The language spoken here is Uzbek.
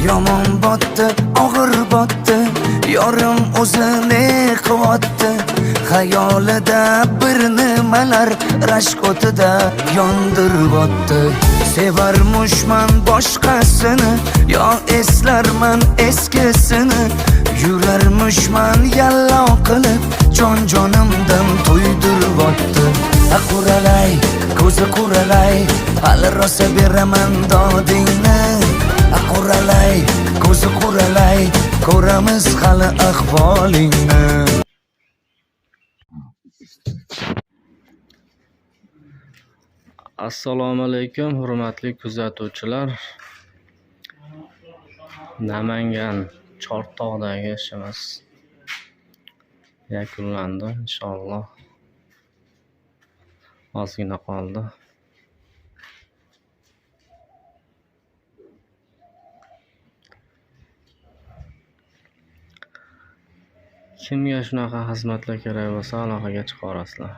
Yomon botdi, og'ir botdi, yorim o'zi ne qilyapti? Xayolida bir nimalar rashk o'tida yondiryapti. Sevarmishman boshqasini, yo eslarman eskisini. Yurarmishman yallo qilib, jon jonimdan to'ydiryapti. Ha quralay, ko'zi quralay, hali rosa beraman dodingni. Ha quralay, ko'zi quralay, ko'ramiz hali ahvolingni. Assalomu alaykum, hurmatli kuzatuvchilar. Namangan Chortog'dagi ishimiz yakunlandi inshaalloh. Ozgina qoldi. Kimga shunaqa xizmatlar kerak bo'lsa, aloqaga chiqaverasizlar.